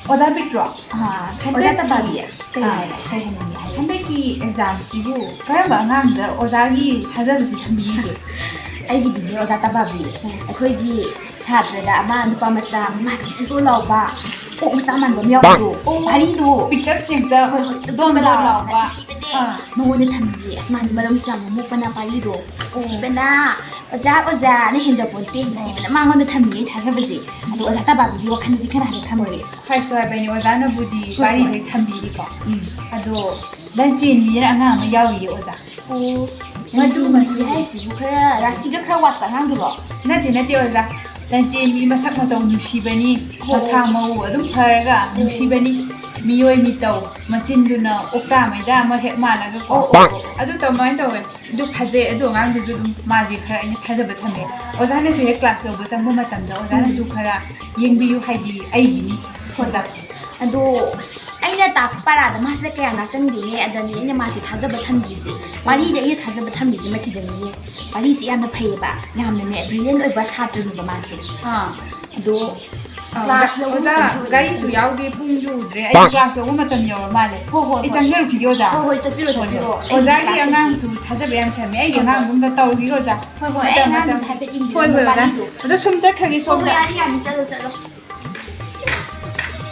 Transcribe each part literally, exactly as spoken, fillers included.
ꯑꯣꯖꯥ ꯕꯤꯛꯇ꯭ꯔꯣ? ꯑꯥ, ꯑꯣꯖꯥ ꯍꯟꯗꯛꯀꯤ ꯇꯝꯕꯥꯕꯤ, ꯀꯩ ꯑꯥ, ꯍꯥꯏꯔꯦ? ꯀꯩ ꯍꯥꯏꯅꯤꯡꯉꯤ ꯍꯥꯏꯌꯨ꯫ ꯍꯟꯗꯛꯀꯤ ꯑꯦꯛꯖꯥꯝꯁꯤꯕꯨ ꯀꯔꯝꯕ ꯑꯉꯥꯡꯗ ꯑꯣꯖꯥꯒꯤ ꯊꯥꯖꯕꯁꯤ ꯊꯝꯕꯤꯔꯤꯒꯦ? ꯑꯩꯒꯤꯗꯤꯅꯦ, ꯑꯣꯖꯥ ꯇꯝꯕꯥꯕꯤ, ꯎꯝ꯫ ꯑꯩꯈꯣꯏꯒꯤ ꯁꯥꯇ꯭ꯔꯗ ꯑꯃ ꯅꯨꯄꯥ ꯃꯆꯥ, ꯃꯃꯥꯏ ꯈꯤꯇꯪ ꯆꯣ ꯂꯥꯎꯕ, ꯑꯣꯛ ꯃꯆꯥ ꯃꯥꯟꯕ ꯑꯃ ꯌꯥꯎꯕꯗꯣ, ꯑꯣ, ꯚꯥꯔꯤꯗꯣ꯫ ꯄꯤꯛꯇꯛ ꯆꯦꯡꯇꯛ, ꯍꯣꯏ, ꯍꯣꯏ, ꯗꯣꯟ ꯗꯣꯟ ꯗꯣꯟ ꯂꯥꯎꯕ꯫ ꯂꯥꯎꯕ꯫ ꯅꯨꯡꯁꯤꯕꯅꯦ꯫ ꯑꯥ꯫ ꯃꯉꯣꯟꯗ ꯊꯝꯕꯤꯌꯦ꯫ ꯑꯁ, ꯃꯥꯗꯤ ꯃꯔꯝꯁꯨ ꯌꯥꯝꯅ ꯃꯣꯛꯄꯅ, ꯚꯥꯔꯤꯗꯣ꯫ ꯑꯣ꯫ ꯅꯨꯡꯁꯤꯕꯅ, ꯑꯣꯖꯥ, ꯑꯣꯖꯥꯅ ꯍꯦꯟꯖꯄꯣꯟꯇꯦ꯫ ꯅꯨꯡꯁꯤꯕꯅ ꯑꯣ꯫ ꯃꯉꯣꯟꯗ ꯊꯝꯕꯤꯌꯦ ꯊꯥꯖꯕꯁꯦ꯫ ꯑꯗꯣ ꯑꯣꯖꯥ ꯇꯝꯕꯥꯕꯤꯒꯤ ꯋꯥꯈꯜꯗꯗꯤ ꯀꯅꯥꯗ ꯊꯝꯒꯦ? ꯍꯥꯏꯁꯨ ꯍꯥꯏꯕꯅꯤ, ꯑꯣꯖꯥꯅꯕꯨꯗꯤ ꯍꯣꯏ, ꯚꯥꯔꯤꯗ ꯍꯣꯏ꯫ ꯊꯝꯕꯤꯔꯤꯀꯣ꯫ ꯎꯝ꯫ ꯑꯗꯣ ꯂꯟꯆꯦꯟꯕꯤꯅ ꯑꯉꯥꯡ ꯑꯃ ꯌꯥꯎꯔꯤꯌꯦ, ꯑꯣꯖꯥ꯫ ꯑꯣ, ꯃꯗꯨ ꯂꯟꯆꯦꯟꯕꯤ ꯃꯁꯤ ꯍꯥꯏꯁꯤꯕꯨ ꯈꯔ ꯔꯥꯁꯤꯒ ꯈꯔ ꯋꯥꯠꯄ ꯑꯉꯥꯡꯗꯨꯔꯣ? ꯅꯠꯇꯦ, ꯅꯠꯇꯦ, ꯑꯣꯖꯥ꯫ ꯂꯟꯆꯦꯟꯕꯤ ꯃꯁꯛ ꯃꯇꯧ ꯅꯨꯡꯁꯤꯕꯅꯤ, ꯑꯣ꯫ ꯃꯁꯥ ꯃꯎ ꯑꯗꯨꯝ ꯐꯔꯒ ꯑꯣ꯫ ꯅꯨꯡꯁꯤꯕꯅꯤ꯫ ꯃꯤꯑꯣꯏ ꯃꯤꯇꯧ, ꯃꯆꯤꯟꯗꯨꯅ ꯑꯣꯛꯇꯥ ꯃꯩꯗꯥ ꯑꯃ ꯍꯦꯛ ꯃꯥꯜꯂꯒꯀꯣ꯫ ꯑꯣ, ꯑꯣ, ꯑꯣ꯫ ꯑꯗꯨ ꯀꯃꯥꯏꯅ ꯇꯧꯋꯦ? ꯑꯗꯨ ꯐꯖꯩ, ꯑꯗꯨ ꯑꯉꯥꯡꯗꯨꯁꯨ ꯑꯗꯨꯝ ꯃꯥꯁꯦ ꯈꯔ ꯑꯩꯅ ꯊꯥꯖꯕ ꯊꯝꯃꯦ꯫ ꯑꯣꯖꯥꯅꯁꯨ ꯍꯦꯛ ꯀ꯭ꯂꯥꯁ ꯂꯧꯕ ꯆꯪꯕ ꯃꯇꯝꯗ ꯑꯣꯖꯥꯅꯁꯨ ꯎꯝ꯫ ꯈꯔ ꯌꯦꯡꯕꯤꯌꯨ, ꯍꯥꯏꯗꯤ ꯑꯩꯒꯤꯅꯤ꯫ ꯍꯣꯏ, ꯑꯣꯖꯥ꯫ ꯍꯣꯏ꯫ ꯑꯗꯣ ꯑꯁ, ꯑꯩꯅ ꯇꯥꯛꯄ ꯄꯔꯥꯗ ꯃꯥꯁꯦ ꯀꯌꯥ ꯅꯥꯆꯪꯗꯦꯅꯦ, ꯑꯗꯅꯤ ꯑꯩꯅ ꯃꯥꯁꯦ ꯊꯥꯖꯕ ꯊꯝꯗ꯭ꯔꯤꯁꯦ꯫ ꯃꯥꯔꯤꯗ ꯑꯩꯅ ꯊꯥꯖꯕ ꯊꯝꯃꯤꯁꯦ ꯃꯁꯤꯗꯅꯤꯅꯦ꯫ ꯃꯥꯔꯤꯁꯦ ꯌꯥꯝꯅ ꯐꯩꯌꯦꯕ, ꯌꯥꯝꯅꯅꯦ ꯕ꯭ꯔꯤꯂꯤꯌꯟ ꯑꯣꯏꯕ ꯁꯥꯇ꯭ꯔꯅꯦꯕ ꯃꯥꯁꯦ꯫ ꯑꯥ꯫ ꯑꯗꯣ ꯑꯥ, ꯀ꯭ꯂꯥꯁ ꯂꯧꯕ ꯑꯣꯖꯥ, ꯃꯇꯝꯁꯨ ꯑꯣꯏꯔꯦ꯫ ꯒꯥꯔꯤꯁꯨ ꯌꯥꯎꯗꯦ, ꯄꯨꯡꯁꯨ ꯎꯗ꯭ꯔꯦ꯫ ꯑꯩ ꯀ꯭ꯂꯥꯁ ꯂꯧꯕ ꯃꯇꯝ ꯌꯧꯔ ꯃꯥꯜꯂꯦ꯫ ꯍꯣꯏ, ꯍꯣꯏ, ꯑꯩ ꯍꯣꯏ꯫ ꯆꯪꯖꯔꯨꯈꯤꯒꯦ, ꯑꯣꯖꯥ꯫ ꯍꯣꯏ, ꯍꯣꯏ, ꯆꯠꯄꯤꯔꯣ, ꯍꯣꯏ, ꯆꯠꯄꯤꯔꯣ꯫ ꯍꯣꯏ꯫ ꯑꯩ ꯑꯣꯖꯥꯒꯤ ꯀ꯭ꯂꯥꯁ ꯑꯉꯥꯡꯁꯨ ꯊꯥꯖꯕ ꯌꯥꯝ ꯊꯝꯃꯦ꯫ ꯑꯩꯒꯤ ꯍꯣꯏ, ꯍꯣꯏ꯫ ꯑꯉꯥꯡꯗꯨꯝꯗ ꯇꯧꯔꯨꯈꯤꯒꯦ, ꯑꯣꯖꯥ꯫ ꯍꯣꯏ, ꯍꯣꯏ, ꯑꯩ ꯃꯇꯝ, ꯑꯉꯥꯡꯗꯨꯁꯨ ꯃꯇꯝ꯫ ꯍꯥꯏꯐꯦꯠ ꯌꯦꯡꯕꯤꯔꯣ, ꯍꯣꯏ, ꯍꯣꯏ, ꯑꯣꯖꯥ꯫ ꯃꯄꯥꯟꯒꯤꯗꯣ꯫ ꯑꯗꯣ ꯁꯨꯝ ꯆꯠꯈ꯭ꯔꯒꯦ, ꯍꯣꯏ, ꯍꯣꯏ, ꯁꯣꯝꯗ꯫ ꯌꯥꯅꯤ, ꯌꯥꯅꯤ, ꯆꯠꯂꯣ, ꯆꯠꯂꯣ꯫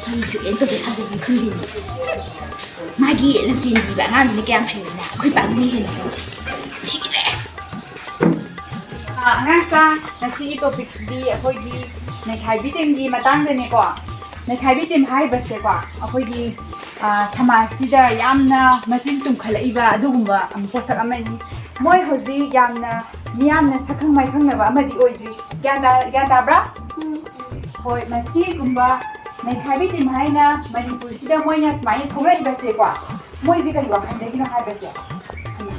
ꯅꯪꯁꯨ ꯑꯦꯟ ꯇꯧꯁꯦ ꯁꯥꯖꯅꯤ ꯈꯪꯗꯦꯅꯦ꯫ ꯃꯥꯒꯤ ꯂꯝꯖꯦꯟꯕꯤꯕ ꯑꯉꯥꯡꯗꯨꯅ ꯀꯌꯥꯝ ꯍꯩꯔꯤꯅꯣ? ꯑꯩꯈꯣꯏ ꯄꯥꯝꯃꯤ ꯍꯦꯟꯅ ꯁꯤꯔꯦ꯫ ꯑꯥ, ꯑꯉꯥꯡꯁꯥ, ꯉꯁꯤꯒꯤ ꯇꯣꯄꯤꯛꯁꯤꯗꯤ ꯑꯩꯈꯣꯏꯒꯤ ꯅꯩꯈꯥꯏꯕꯤ ꯇꯤꯝꯒꯤ ꯃꯇꯥꯡꯗꯅꯦꯀꯣ꯫ ꯅꯩꯈꯥꯏꯕꯤ ꯇꯤꯝ ꯍꯥꯏꯔꯤꯕꯁꯦꯀꯣ, ꯑꯩꯈꯣꯏꯒꯤ, ꯑꯥ, ꯁꯃꯥꯖꯁꯤꯗ ꯌꯥꯝꯅ ꯃꯆꯤꯟ ꯇꯨꯝꯈꯠꯂꯛꯏꯕ ꯑꯗꯨꯒꯨꯝꯕ ꯄꯣꯠꯁꯛ ꯑꯃꯅꯤ꯫ ꯃꯣꯏ ꯍꯧꯖꯤꯛ ꯌꯥꯝꯅ ꯃꯤꯌꯥꯝꯅ ꯁꯛꯈꯪ ꯃꯥꯏꯈꯪꯅꯕ ꯑꯃꯗꯤ ꯑꯣꯏꯗ꯭ꯔꯤ꯫ ꯒ꯭ꯌꯥꯟ ꯇꯥ-, ꯒ꯭ꯌꯥꯟ ꯇꯥꯕ꯭ꯔꯥ? ꯎꯝ꯫ ꯍꯣꯏ, ꯃꯁꯤꯒꯨꯝꯕ ꯅꯩꯈꯥꯏꯕꯤ ꯇꯤꯝ ꯍꯥꯏꯅ ꯃꯅꯤꯄꯨꯔꯁꯤꯗ ꯃꯣꯏꯅ ꯁꯨꯃꯥꯏꯅ ꯊꯣꯛꯂꯛꯏꯕꯁꯦꯀꯣ, ꯃꯣꯏꯁꯦ ꯀꯔꯤ ꯋꯥꯈꯜꯗꯒꯤꯅꯣ ꯍꯥꯏꯕꯁꯦ? ꯎꯝ꯫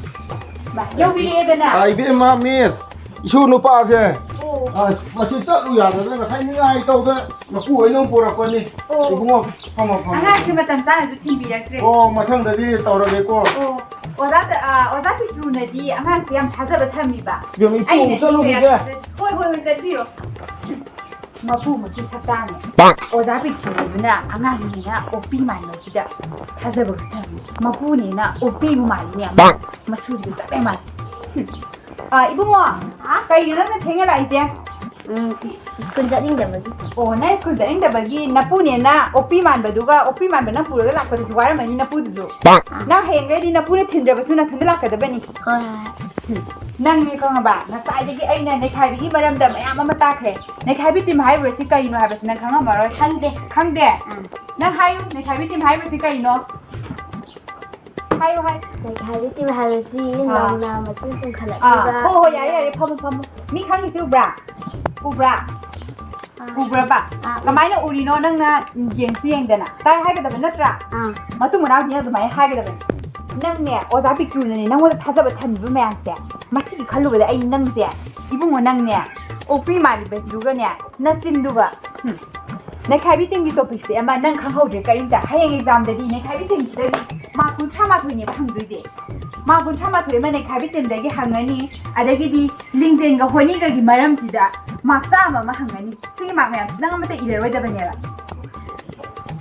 ꯃꯥ, ꯌꯧꯕꯤꯔꯛꯑꯦꯗꯅ꯫ ꯑꯥ, ꯏꯕꯦꯝꯃ, ꯃꯤꯁ, ꯏꯁꯨ ꯅꯨꯄꯥꯁꯦ, ꯑꯣ꯫ ꯑꯥ, ꯃꯁꯤ ꯆꯠꯂꯨ ꯌꯥꯗꯗꯅ ꯉꯁꯥꯏ ꯅꯤꯡꯉꯥꯏ ꯇꯧꯗꯅ ꯃꯄꯨ ꯍꯣꯏꯅ ꯑꯃꯨꯛ ꯄꯨꯔꯛꯄꯅꯤ꯫ ꯑꯣ꯫ ꯏꯕꯨꯡꯉꯣ, ꯐꯝꯃꯣ, ꯐꯝꯃꯣ꯫ ꯑꯉꯥꯡꯁꯦ ꯃꯇꯝ ꯆꯥꯅꯁꯨ ꯊꯤꯟꯕꯤꯔꯛꯇ꯭ꯔꯦ꯫ ꯑꯣ, ꯃꯊꯪꯗꯗꯤ ꯇꯧꯔꯒꯦꯀꯣ꯫ ꯑꯣ, ꯑꯣꯖꯥ, ꯑꯥ, ꯑꯣꯖꯥ ꯄꯤꯇ꯭ꯔꯨꯅꯗꯤ ꯑꯉꯥꯡꯁꯦ ꯌꯥꯝ ꯊꯥꯖꯕ ꯊꯝꯃꯤꯕ꯫ ꯏꯕꯦꯝꯃ, ꯏꯄꯨ ꯑꯃꯨꯛ ꯑꯩꯅꯗꯤ ꯆꯠꯂꯨꯈꯤꯒꯦ꯫ ꯀꯌꯥ ꯊꯥꯖ-, ꯍꯣꯏ, ꯍꯣꯏ, ꯍꯣꯏ, ꯆꯠꯄꯤꯔꯣ꯫ ꯃꯄꯨ ꯃꯁꯨ ꯁꯛꯇꯥꯅꯦ꯫ ꯑꯣꯖꯥ ꯄꯤꯛꯇ꯭ꯔꯨꯗꯨꯅ ꯑꯉꯥꯡꯅꯤꯅ ꯑꯣꯛꯄꯤ ꯃꯥꯟꯕꯁꯤꯗ ꯊꯥꯖꯕ ꯈꯛꯇꯪ꯫ ꯃꯄꯨꯅꯤꯅ ꯑꯣꯛꯄꯤꯕꯨ ꯃꯥꯜꯂꯤꯅꯦ꯫ ꯃꯁꯨꯗꯨ ꯆꯞ ꯍꯦꯛ ꯃꯥꯜꯂꯤ꯫ ꯍꯨꯝ꯫ ꯑꯥ, ꯏꯕꯨꯡꯉꯣ, ꯀꯩꯒꯤꯅꯣ ꯅꯪꯅ ꯊꯦꯡꯅ ꯂꯥꯛꯏꯁꯦ? ꯎꯝ, ꯁ꯭ꯀꯨꯜ ꯆꯠꯅꯤꯡꯗꯕꯒꯤ꯫ ꯑꯣ, ꯅꯪ ꯁ꯭ꯀꯨꯜ ꯆꯠꯅꯤꯡꯗꯕꯒꯤ ꯅꯄꯨꯅꯦꯅ ꯑꯣꯛꯄꯤ ꯃꯥꯟꯕꯗꯨꯒ ꯑꯣꯛꯄꯤ ꯃꯥꯟꯕ ꯅꯪ ꯄꯨꯔꯒ ꯂꯥꯛꯄꯗꯨꯁꯨ ꯋꯥꯔꯝꯃꯅꯤ ꯅꯄꯨꯗꯨꯁꯨ꯫ ꯅꯪ ꯍꯌꯦꯡꯗꯩꯗꯤ ꯅꯄꯨꯅ ꯊꯤꯟꯗ꯭ꯔꯕꯁꯨ ꯅꯊꯟꯗ ꯂꯥꯛꯀꯗꯕꯅꯤ꯫ ꯍꯣꯏ, ꯍꯣꯏ꯫ ꯎꯝ, ꯅꯪꯅꯦ ꯈꯪꯉꯕ? ꯉꯁꯥꯏꯗꯒꯤ ꯑꯩꯅ ꯅꯩꯈꯥꯏꯕꯤꯒꯤ ꯃꯔꯝꯗ ꯃꯌꯥꯝ ꯑꯃ ꯇꯥꯈ꯭ꯔꯦ꯫ ꯅꯩꯈꯥꯏꯕꯤ ꯇꯤꯝ ꯍꯥꯏꯔꯤꯕꯁꯤ ꯀꯔꯤꯅꯣ ꯍꯥꯏꯕꯁꯤ ꯅꯪ ꯈꯪꯉꯝꯃꯔꯣꯏ꯫ ꯈꯪꯗꯦ꯫ ꯈꯪꯗꯦ? ꯎꯝ꯫ ꯅꯪ ꯍꯥꯏꯌꯨ, ꯅꯩꯈꯥꯏꯕꯤ ꯇꯤꯝ ꯍꯥꯏꯔꯤꯕꯁꯤ ꯀꯔꯤꯅꯣ? ꯍꯥꯏꯌꯨ, ꯍꯥꯏ꯫ ꯅꯩꯈꯥꯏꯕꯤ ꯇꯤꯝ ꯍꯥꯏꯕꯁꯤ ꯑꯥ꯫ ꯅꯧꯅ ꯃꯆꯤꯟ ꯑꯥ, ꯇꯨꯝꯈꯠꯂꯛꯂꯤꯕ꯫ ꯍꯣ, ꯍꯣ, ꯌꯥꯔꯦ, ꯌꯥꯔꯦ, ꯐꯝꯃꯨ, ꯐꯝꯃꯨ꯫ ꯃꯤ ꯈꯪꯉꯤꯁꯤ ꯎꯕ꯭ꯔꯥ? ꯎꯕ꯭ꯔꯥ? ꯑꯥ꯫ ꯎꯕ꯭ꯔꯕ? ꯑꯥ, ꯎꯏ꯫ ꯀꯃꯥꯏꯅ ꯎꯔꯤꯅꯣ? ꯅꯪꯅ ꯌꯦꯡꯁꯨ ꯌꯦꯡꯗꯅ꯫ ꯇꯥꯏ ꯍꯥꯏꯒꯗꯕ ꯅꯠꯇ꯭ꯔꯥ? ꯑꯥ꯫ ꯃꯇꯨꯡ ꯃꯅꯥꯎꯗꯤ ꯅꯪ ꯑꯗꯨꯃꯥꯏꯅ ꯍꯥꯏꯒꯗꯕꯅꯤ꯫ ꯅꯪꯅꯦ, ꯑꯣꯖꯥ ꯄꯤꯛꯇ꯭ꯔꯨꯅꯅꯦ, ꯅꯪꯉꯣꯟꯗ ꯊꯥꯖꯕ ꯊꯝꯃꯤꯕ ꯃꯌꯥꯝꯁꯦ, ꯃꯁꯤꯒꯤ ꯈꯜꯂꯨꯕꯗ ꯑꯩ ꯅꯪꯁꯦ, ꯏꯕꯨꯡꯉꯣ, ꯅꯪꯅꯦ, ꯑꯣꯛꯄꯤ ꯃꯥꯜꯂꯤꯕꯗꯨꯒꯅꯦ, ꯅꯆꯤꯟꯗꯨꯒ, ꯍꯨꯝ꯫ ꯅꯩꯈꯥꯏꯕꯤ ꯇꯤꯝꯒꯤ ꯇꯣꯄꯤꯛꯁꯦ ꯑꯃ ꯅꯪ ꯈꯪꯍꯧꯗ꯭ꯔꯦ ꯀꯔꯤꯝꯇ꯫ ꯍꯌꯦꯡ ꯑꯦꯛꯖꯥꯝꯗꯗꯤ ꯅꯩꯈꯥꯏꯕꯤ ꯇꯤꯝꯁꯤꯗꯒꯤ ꯃꯥꯔꯛ ꯀꯨꯟꯊ꯭ꯔꯥ ꯃꯥꯊꯣꯏꯅꯦꯕ ꯍꯪꯗꯣꯏꯁꯦ꯫ ꯃꯥꯔꯛ ꯀꯨꯟꯊ꯭ꯔꯥ ꯃꯥꯊꯣꯏ ꯑꯃ ꯅꯩꯈꯥꯏꯕꯤ ꯇꯤꯝꯗꯒꯤ ꯍꯪꯉꯅꯤ, ꯑꯗꯒꯤꯗꯤ ꯂꯤꯡꯖꯦꯜꯒ ꯍꯣꯅꯤꯒꯒꯤ ꯃꯔꯝꯁꯤꯗ ꯃꯥꯔꯛ ꯆꯥꯝꯃ ꯑꯃ ꯍꯪꯉꯅꯤ꯫ ꯁꯤꯒꯤ ꯃꯥꯔꯛ ꯃꯌꯥꯝꯁꯤ ꯅꯪ ꯑꯃꯠꯇ ꯏꯔꯔꯣꯏꯗꯕꯅꯦꯕ꯫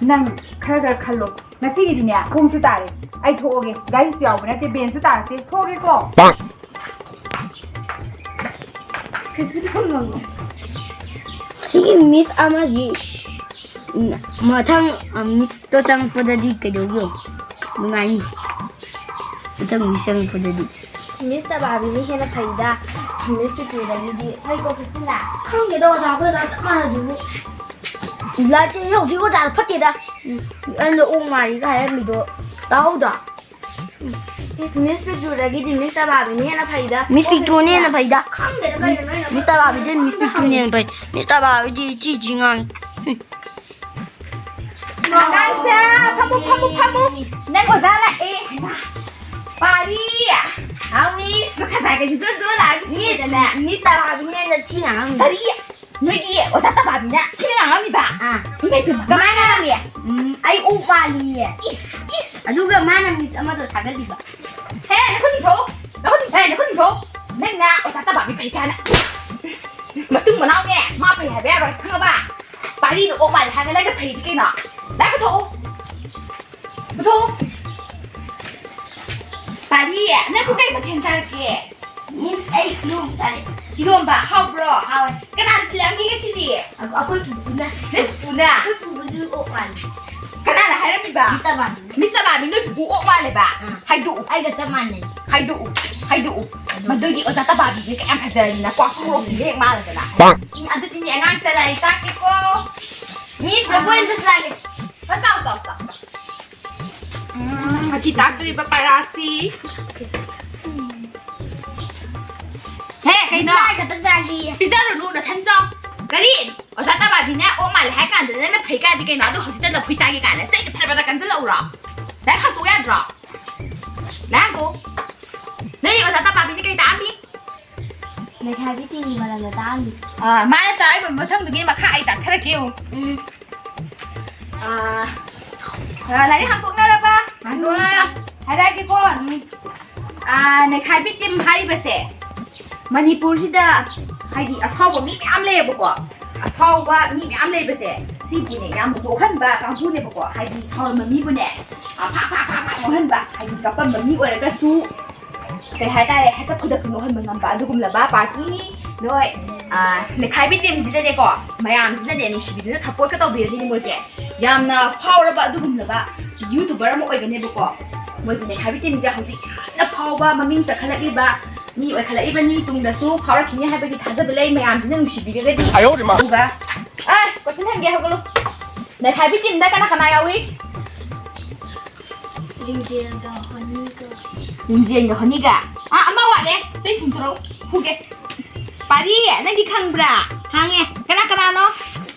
ꯅꯪ ꯈꯔ ꯈꯔ ꯈꯜꯂꯣ꯫ ꯉꯁꯤꯒꯤꯗꯤꯅꯦ ꯄꯨꯡꯁꯨ ꯇꯥꯔꯦ꯫ ꯑꯩ ꯊꯣꯛꯑꯒꯦ꯫ ꯒꯥꯔꯤꯁꯨ ꯌꯥꯎꯕ ꯅꯠꯇꯦ, ꯕꯦꯟꯁꯨ ꯇꯥꯔꯛꯇꯦ꯫ ꯊꯣꯛꯑꯒꯦꯀꯣ꯫ ꯁꯤꯒꯤ ꯃꯤꯁ ꯑꯃꯁꯤ ꯃꯊꯪ, ꯑ, ꯃꯤꯁꯇꯣ ꯆꯪꯉꯛꯄꯗꯗꯤ ꯀꯩꯗꯧꯒꯦ? ꯅꯨꯡꯉꯥꯏꯅꯤ꯫ ꯃꯊꯪ ꯃꯤꯁ ꯆꯪꯉꯛꯄꯗꯗꯤ꯫ ꯃꯤꯁ ꯇꯕꯥꯕꯤꯅ ꯍꯦꯟꯅ ꯐꯩꯗ꯫ ꯃꯤꯁ ꯄꯤꯇꯨꯗꯒꯤꯗꯤ꯫ ꯐꯩꯀꯣ, ꯀ꯭ꯔꯤꯁꯇꯤꯅꯥ? ꯈꯪꯗꯦꯗ, ꯑꯣꯖꯥ, ꯑꯩꯈꯣꯏ ꯑꯣꯖꯥ ꯆꯞ ꯃꯥꯟꯅꯗꯨꯕꯨ꯫ ꯂꯥꯏꯔꯤꯛꯁꯦ ꯍꯧꯖꯤꯛ ꯑꯣꯖꯥ ꯐꯠꯇꯦꯗ꯫ ꯑꯩꯅ ꯑꯣꯛ ꯃꯥꯜꯂꯤꯒ ꯍꯥꯏꯔꯝꯃꯤꯗꯣ ꯇꯥꯍꯧꯗ꯭ꯔꯣ? ꯏꯁ, ꯃꯤꯁ ꯄꯤꯛꯇ꯭ꯔꯨꯗꯒꯤꯗꯤ ꯃꯤꯁ ꯇꯕꯥꯕꯤꯅ ꯍꯦꯟꯅ ꯐꯩꯗ꯫ ꯃꯤꯁ ꯄꯤꯛꯇ꯭ꯔꯨꯅ ꯍꯦꯟꯅ ꯐꯩꯗ꯫ ꯈꯪꯗꯦꯗ ꯀꯩꯅꯣ ꯅꯣꯏꯅ꯫ ꯃꯤꯁ ꯇꯕꯥꯕꯤꯗꯩ ꯃꯤꯁ ꯄꯤꯛꯇ꯭ꯔꯨꯅ ꯍꯦꯟꯅ ꯐꯩ꯫ ꯃꯤꯁ ꯇꯕꯥꯕꯤꯗꯤ ꯏꯆꯤ ꯏꯆꯤ ꯉꯥꯡꯉꯤ꯫ ꯑꯉꯥꯡꯁꯦ, ꯐꯝꯃꯨ, ꯐꯝꯃꯨ, ꯐꯝꯃꯨ꯫ ꯅꯪ ꯑꯣꯖꯥ ꯂꯥꯛꯑꯦ꯫ ꯄꯥꯔꯤ꯫ ꯍꯥꯎ, ꯃꯤꯁ꯫ ꯉꯁꯥꯏꯒꯩꯁꯨ ꯖꯣ ꯖꯣ ꯂꯥꯛꯑꯒ ꯃꯤꯁ, ꯁꯤꯗꯅ꯫ ꯃꯤꯁ ꯇꯕꯥꯕꯤꯅ ꯍꯦꯟꯅ ꯊꯤ ꯉꯥꯡꯉꯝꯃꯤ꯫ ꯀꯔꯤ? ꯅꯣꯏꯒꯤ ꯑꯣꯖꯥ ꯇꯕꯥꯕꯤꯅ ꯊꯤꯅ ꯉꯥꯡꯉꯝꯃꯤꯕ? ꯑꯥ꯫ ꯏꯃꯥꯏ ꯄꯦꯝꯃ, ꯀꯃꯥꯏꯅ ꯉꯥꯡꯉꯝꯃꯤ? ꯎꯝ, ꯑꯩ ꯑꯣꯛ ꯃꯥꯜꯂꯤꯌꯦ꯫ ꯏꯁ, ꯏꯁ꯫ ꯑꯗꯨꯒ ꯃꯥꯅ ꯃꯤꯁ ꯑꯃꯗꯣ ꯊꯥꯒꯠꯂꯤꯕ꯫ ꯍꯦ, ꯅꯈꯨꯠ ꯇꯤꯡꯊꯣꯛꯎ꯫ ꯅꯈꯨꯠ ꯇꯤꯡ-, ꯍꯦ, ꯅꯈꯨꯠ ꯇꯤꯡꯊꯣꯛꯎ꯫ ꯅꯪꯅ ꯑꯣꯖꯥ ꯇꯕꯥꯕꯤ ꯐꯩ ꯀꯥꯏꯅ꯫ ꯃꯇꯨꯡ ꯃꯅꯥꯎꯅꯦ, ꯃꯥ ꯐꯩ ꯍꯥꯏꯕ ꯌꯥꯔꯣꯏ, ꯈꯪꯉꯕ? ꯄꯥꯔꯤꯅ ꯑꯣꯛ ꯃꯥꯜꯂꯦ ꯍꯥꯏꯔꯒ ꯅꯪꯅ ꯐꯩꯗꯤ ꯀꯩꯅꯣ? ꯂꯥꯏ ꯄꯨꯊꯣꯛꯎ꯫ ꯄꯨꯊꯣꯛꯎ꯫ ꯄꯥꯔꯤ, ꯅꯪꯕꯨ ꯀꯩ ꯃꯊꯦꯜ ꯆꯥꯔꯛꯀꯦ? ꯃꯤꯁ, ꯑꯩ ꯏꯔꯣꯝꯕ ꯆꯥꯔꯦ꯫ ꯏꯔꯣꯝꯕ ꯍꯥꯎꯕ꯭ꯔꯣ? ꯍꯥꯎꯋꯦ꯫ ꯀꯅꯥꯅ ꯊꯤꯜꯂꯛꯑꯝꯒꯦ ꯉꯁꯤꯗꯤ? ꯑꯩꯈꯣꯏ ꯄꯨꯄꯨꯅ꯫ ꯅꯣꯏ ꯄꯨꯄꯨꯅ? ꯑꯩꯈꯣꯏ ꯄꯨꯄꯨꯁꯨ ꯑꯣꯛ ꯃꯥꯜꯂꯤ꯫ ꯀꯅꯥꯅ ꯍꯥꯏꯔꯝꯃꯤꯕ? ꯃꯤꯁ ꯇꯕꯥꯕꯤ꯫ ꯃꯤꯁ ꯇꯕꯥꯕꯤ, ꯅꯣꯏ ꯄꯨꯄꯨ ꯑꯣꯛ ꯃꯥꯜꯂꯦꯕ? ꯑꯥ꯫ ꯍꯥꯏꯗꯣꯛꯎ꯫ ꯑꯩꯒ ꯆꯞ ꯃꯥꯟꯅꯩ꯫ ꯍꯥꯏꯗꯣꯛꯎ꯫ ꯍꯥꯏꯗꯣꯛꯎ꯫ ꯃꯗꯨꯒꯤ ꯑꯣꯖꯥ ꯇꯕꯥꯕꯤꯗꯤ ꯀꯌꯥꯝ ꯐꯖꯔꯗꯅ ꯀ꯭ꯋꯥꯛ ꯈꯣꯡꯂꯣꯛꯁꯤꯡꯗ ꯍꯦꯛ ꯃꯥꯜꯂꯗꯅ꯫ ꯄꯥꯛ꯫ ꯑꯗꯨꯗꯤꯅꯦ ꯑꯉꯥꯡꯁꯦ ꯂꯥꯏꯔꯤꯛ ꯇꯥꯛꯀꯦꯀꯣ꯫ ꯃꯤꯁ, ꯂꯐꯣꯏ ꯑꯝꯇ ꯆꯥꯒꯦ꯫ ꯑ, ꯆꯥꯎ, ꯆꯥꯎ, ꯆꯥꯎ, ꯆꯥꯎ꯫ ꯎꯝ, ꯉꯁꯤ ꯇꯥꯛꯇꯣꯔꯤꯕ ꯄꯔꯥꯁꯤ꯫ ꯍꯦ, ꯀꯩꯅꯣ? ꯃꯤꯁ, ꯈꯛꯇ ꯆꯥꯒꯦꯌꯦ꯫ ꯄꯤꯖꯔꯨꯅꯨ, ꯅꯊꯟ ꯆꯥꯎ꯫ ꯀꯔꯤ? ꯑꯣꯖꯥ ꯇꯕꯥꯕꯤꯅ ꯑꯣꯛ ꯃꯥꯜꯂꯦ ꯍꯥꯏ ꯀꯥꯟꯗ ꯅꯪꯅ ꯐꯩ ꯀꯥꯏꯗꯤ ꯀꯩꯅꯣ? ꯑꯗꯨ ꯍꯧꯖꯤꯛꯇ ꯂꯐꯨ ꯆꯥꯒꯦ ꯀꯥꯏꯅ ꯆꯩꯗ ꯐꯔꯕꯗ ꯀꯟꯁꯤꯜꯂꯛꯎꯔꯣ? ꯂꯥꯏꯔꯤꯛ ꯍꯟꯇꯣꯛ ꯌꯥꯗ꯭ꯔꯣ? ꯂꯥꯏꯔꯤꯛ ꯍꯟꯇꯣꯛ꯫ ꯅꯣꯏ ꯑꯣꯖꯥ ꯇꯕꯥꯕꯤꯅ ꯀꯩ ꯇꯥꯛꯑꯝꯃꯤ? ꯂꯩꯈꯥꯏꯕꯤ ꯇꯤꯝꯒꯤ ꯃꯔꯝꯗ ꯇꯥꯛꯑꯝꯃꯤ꯫ ꯑꯥ, ꯃꯥꯅ ꯇꯥꯛꯏꯕ ꯃꯊꯪꯗꯨꯒꯤ ꯃꯈꯥ ꯑꯩ ꯇꯥꯛꯊꯔꯛꯀꯦ ꯌꯦꯡꯉꯨ꯫ ꯎꯝ꯫ ꯑꯥ, ꯑꯥ, ꯂꯥꯏꯔꯤꯛ ꯍꯥꯡꯗꯣꯛꯅꯔꯕ? ꯍꯥꯡꯗꯣꯛꯅꯔꯦ꯫ ꯍꯥꯏꯔꯛꯑꯒꯦꯀꯣ꯫ ꯎꯝ꯫ ꯑꯥ, ꯅꯩꯈꯥꯏꯕꯤ ꯇꯤꯝ ꯍꯥꯏꯔꯤꯕꯁꯦ ꯃꯅꯤꯄꯨꯔꯁꯤꯗ ꯍꯥꯏꯗꯤ ꯑꯐꯥꯎꯕ ꯃꯤ ꯃꯌꯥꯝ ꯂꯩꯌꯦꯕꯀꯣ꯫ ꯑꯐꯥꯎꯕ ꯃꯤ ꯃꯌꯥꯝ ꯂꯩꯕꯁꯦ ꯁꯤꯕꯨꯅꯦ ꯌꯥꯝ ꯅꯣꯛꯍꯟꯕ ꯀꯥꯡꯕꯨꯅꯦꯕꯀꯣ꯫ ꯍꯥꯏꯗꯤ ꯁꯥꯎꯔꯝꯕ ꯃꯤꯕꯨꯅꯦ, ꯑꯥ, ꯐꯥ ꯐꯥ ꯐꯥ ꯐꯥ ꯅꯣꯛꯍꯟꯕ꯫ ꯍꯥꯏꯗꯤ ꯀꯞꯄꯝꯕ ꯃꯤ ꯑꯣꯏꯔꯒꯁꯨ ꯀꯩ ꯍꯥꯏꯇꯥꯔꯦ, ꯍꯦꯛꯇ ꯈꯨꯗꯛꯇ ꯅꯣꯛꯍꯟꯕ ꯉꯝꯕ ꯑꯗꯨꯒꯨꯝꯂꯕ ꯄꯥꯔꯇꯤꯅꯤ꯫ ꯅꯣꯏ, ꯑꯥ, ꯅꯩꯈꯥꯏꯕꯤ ꯇꯤꯝꯁꯤꯗꯅꯦꯀꯣ, ꯃꯌꯥꯝꯁꯤꯅꯅꯦ ꯅꯨꯡꯁꯤꯕꯤꯗꯨꯅ ꯁꯞꯄꯣꯔꯠꯀ ꯇꯧꯕꯤꯔꯗꯤꯅꯦ ꯃꯣꯏꯁꯦ ꯌꯥꯝꯅ ꯐꯥꯎꯔꯕ ꯑꯗꯨꯒꯨꯝꯂꯕ ꯌꯨꯇꯨꯕꯔ ꯑꯃ ꯑꯣꯏꯒꯅꯦꯕꯀꯣ꯫ ꯃꯣꯏꯁꯦ ꯅꯩꯈꯥꯏꯕꯤ ꯇꯤꯝꯁꯦ ꯍꯧꯖꯤꯛ ꯌꯥꯝꯅ ꯐꯥꯎꯕ, ꯃꯃꯤꯡ ꯆꯠꯈꯠꯂꯛꯂꯤꯕ ꯃꯤ ꯑꯣꯏꯈꯠꯂꯛꯏꯕꯅꯤ꯫ ꯇꯨꯡꯗꯁꯨ ꯐꯥꯎꯔꯛꯈꯤꯅꯤ ꯍꯥꯏꯕꯒꯤ ꯊꯥꯖꯕ ꯂꯩ, ꯃꯌꯥꯝꯁꯤꯅ ꯅꯨꯡꯁꯤꯕꯤꯔꯒꯗꯤ꯫ ꯑꯌꯣ ꯃꯥ꯫ ꯑꯗꯨꯒ, ꯑ, ꯀꯣꯏꯁꯟ ꯍꯪꯒꯦ, ꯍꯧꯒꯠꯂꯨ꯫ ꯅꯩꯈꯥꯏꯕꯤ ꯇꯤꯝꯗ ꯀꯅꯥ ꯀꯅꯥ ꯌꯥꯎꯏ? ꯂꯤꯡꯖꯦꯜꯒ ꯍꯣꯅꯤꯒ꯫ ꯂꯤꯡꯖꯦꯜꯒ ꯍꯣꯅꯤꯒ? ꯑꯥ, ꯑꯃ ꯋꯥꯠꯂꯦ꯫ ꯆꯩ ꯊꯨꯝ ꯇꯧꯔꯛꯎ꯫ ꯐꯨꯒꯦ꯫ ꯄꯥꯔꯤ, ꯅꯪꯗꯤ ꯈꯪꯕ꯭ꯔꯥ? ꯈꯪꯉꯦ꯫ ꯀꯅꯥ ꯀꯅꯥꯅꯣ?